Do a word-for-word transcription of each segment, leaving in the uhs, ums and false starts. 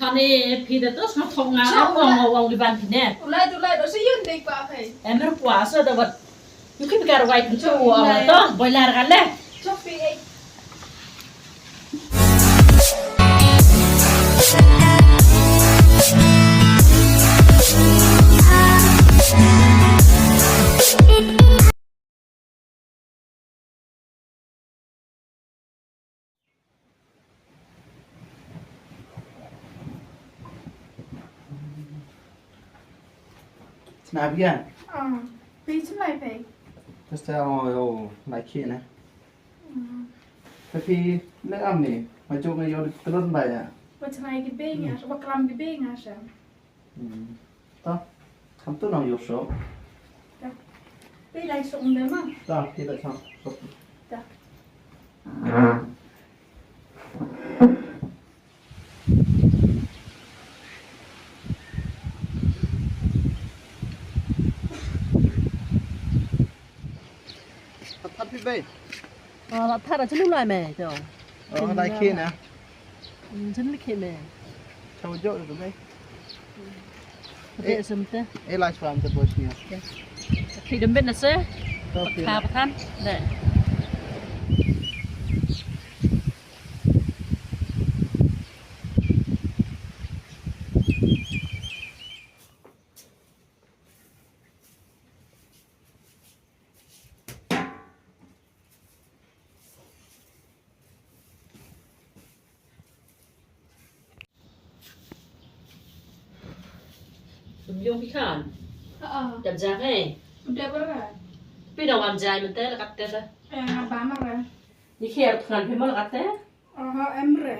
Ani phi da to sngap thok nga. Chok, ong, ong, ong, di ban phi ne. Ulai, ulai, do si yun dei kwa phai. Em, mer kwa so da wat. Yu ki bikar wai kan chu wa to boiler kan le. Chok phi ei. Sna bian. Ah, phi chim lai phi. Testa o o lai khi na. Hmm. Phi le am ni, ma jong yo telon ba ya. Wa chim lai ki be nga, wa klam ki be nga sha. Hmm. Ta, kam tu nang yo so. Ta. Phi lai so um de ma. Ta, phi lai so. Ta. Pat pat phi bei. Ah, pat pat a chinu lai me to. Oh, lai khi na. Hmm, chinu khi me. Chau jo to bei. Be sum te. E lai chwa am te bo shi. Khi dum ben na se. To khi. Ka na. Patan. De. Ym yung phi khan. Ha. Dep jang hei. Dep re. Phi dang bam jai mynta la katte ta. Eh, nga bam re. Ni kher khan phi mo la katte. Aha, em re.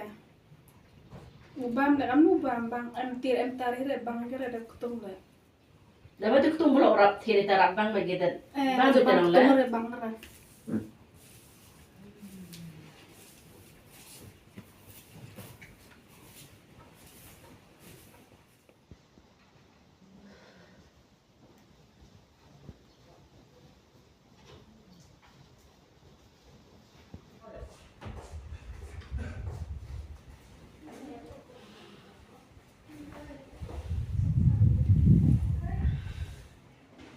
U bam de, em u bam bang, em tir em tar hi re bang ke re de kutung de. Laba te ktung bulok rap thiri ta rap bang bagi dan. Eh, bang tu bang tenang tu lah. Bang re, bang re.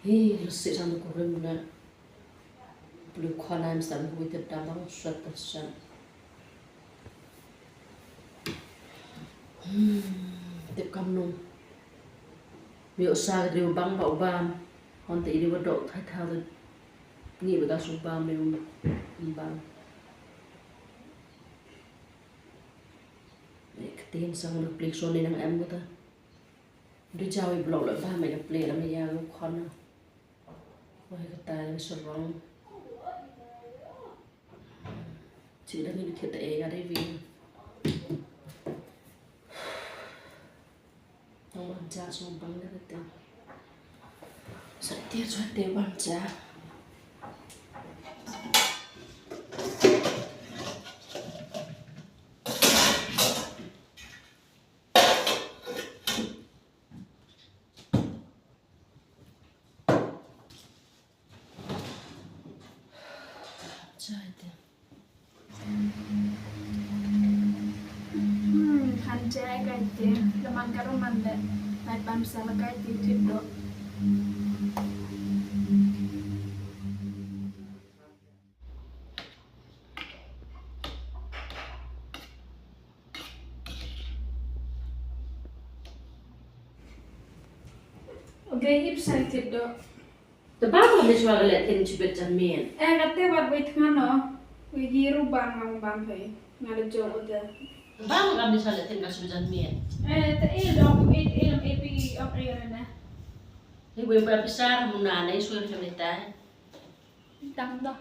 Hi, rasi ran kurim na. Bulu khanai mesti bulu tip damang suat persen. Hmm, tip kam nung. Miu sa riu bang ba ubam. Hon te iri wadok thai thau te. Ni ba ka su bam riu bang. Ni ketin sang lu plik so ni nang em kata. Du jawi blok la ba me ka plik la me ya lu khon. Wai kata ya sarong. Chik da ni khet e ga dei vi. Tang wan ja so bang da te. Sa te so te wan ja. Hmm, khan jai kai te, lamang ka roman le, lai pam sa la kai te tip do. Okay, ip sai tip do. Te ba ko ne shwa gale tin chibet jan mien. Eh, kate wat wait ngano. Wi hiru bam ngam bam hei. Ngale jo ode. Ba ko ne shwa le tin ka chibet jan mien. Eh, te il dom, il, il, il, pi, ok, il, ne. Ni wi pa pisar muna ne shwa le tai. Dang do.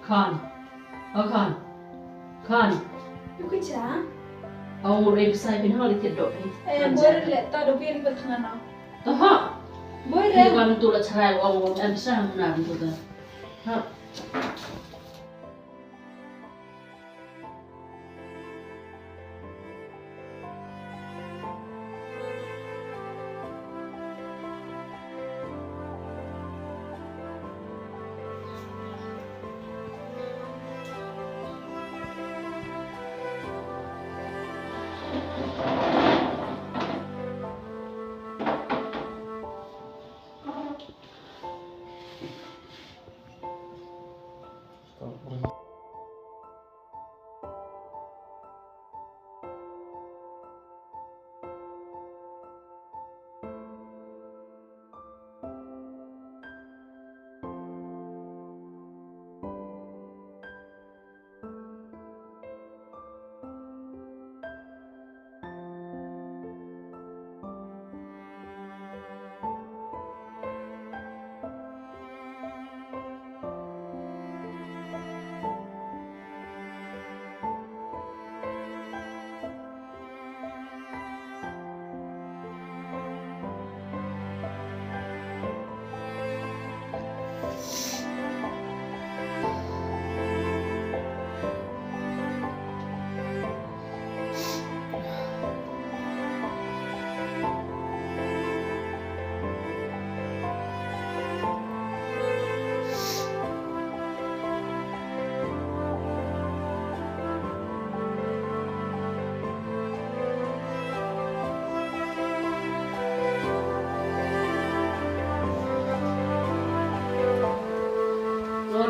Khan. O Khan. Khan. Yu ka cha? Ong ur ei pisa phin hol i kit dok phi. Eh, bor le ta do phi ri bat ngana. To ha. Bor le. Wan tu la chrai ong ong em pisa na tu ta. Ha.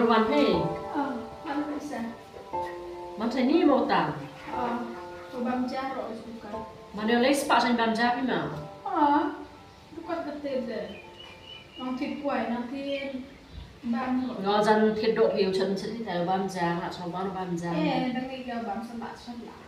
Wan hei. Ah, wan hei sa. Man sa ni mo ta. Ah, ko bam ja ro suka. Man yo lei spa sa bam ja pi ma. Ah. Bukan kete de. Nang thit kwai, nang thit bam. Nga jan thit dok hiu chan chan thit bam ja, nga chong bam bam ja. Eh, dang iga bam sa mat sa mat.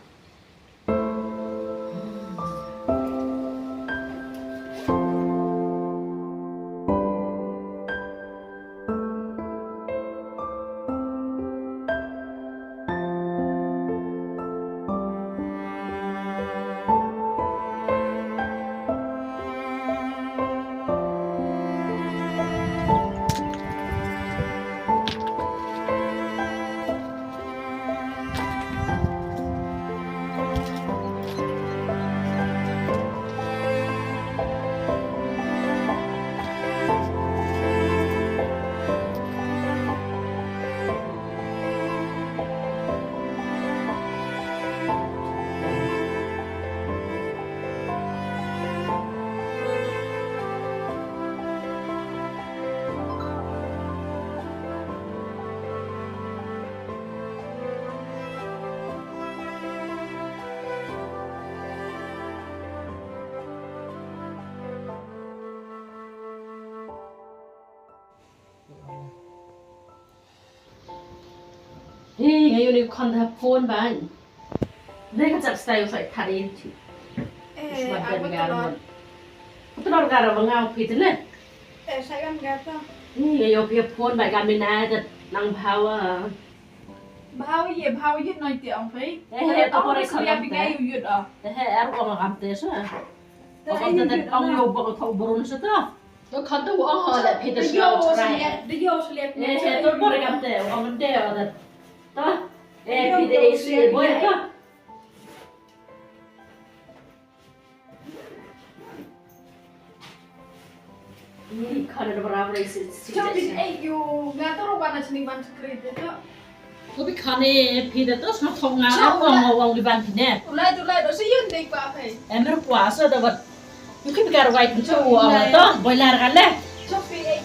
Hey, nga ïoh ïa u khon da phone ban. Dei ka jap stai u sai thari ti. Eh, shuwa aku ben telor. Telor ka ra ba nga u phi te ne. Eh, sai kan ka ta. Hey, nga ïoh phi phone ba ka mina da nang bhawa. Bhawa ye, bhawa ye noi te ong phi. Eh, eh, to pore khon te. Ngai u yut ah. Eh, eh, er ong am te sa. Ong te ong ïoh ba ko thok burun sa ta. Ka khon tu ong ha le phi de shlep. De yo shlep. Eh, eh, to bor kam te ong de o de. Ta. Eh, phi de isi boy ta. Ni khon de bra bra isi. Chapin eh yo nga to ro bana chini ban chakri de ta. Ko bi khane phi da to sma thong nga. Chap, ong ong ong di ban phi ne. Tulai tulai do si yun dei kwa phai. Em er kwa so da wat. Yu ki bi kar wai phi cho ong to boiler kan le. Chok phi e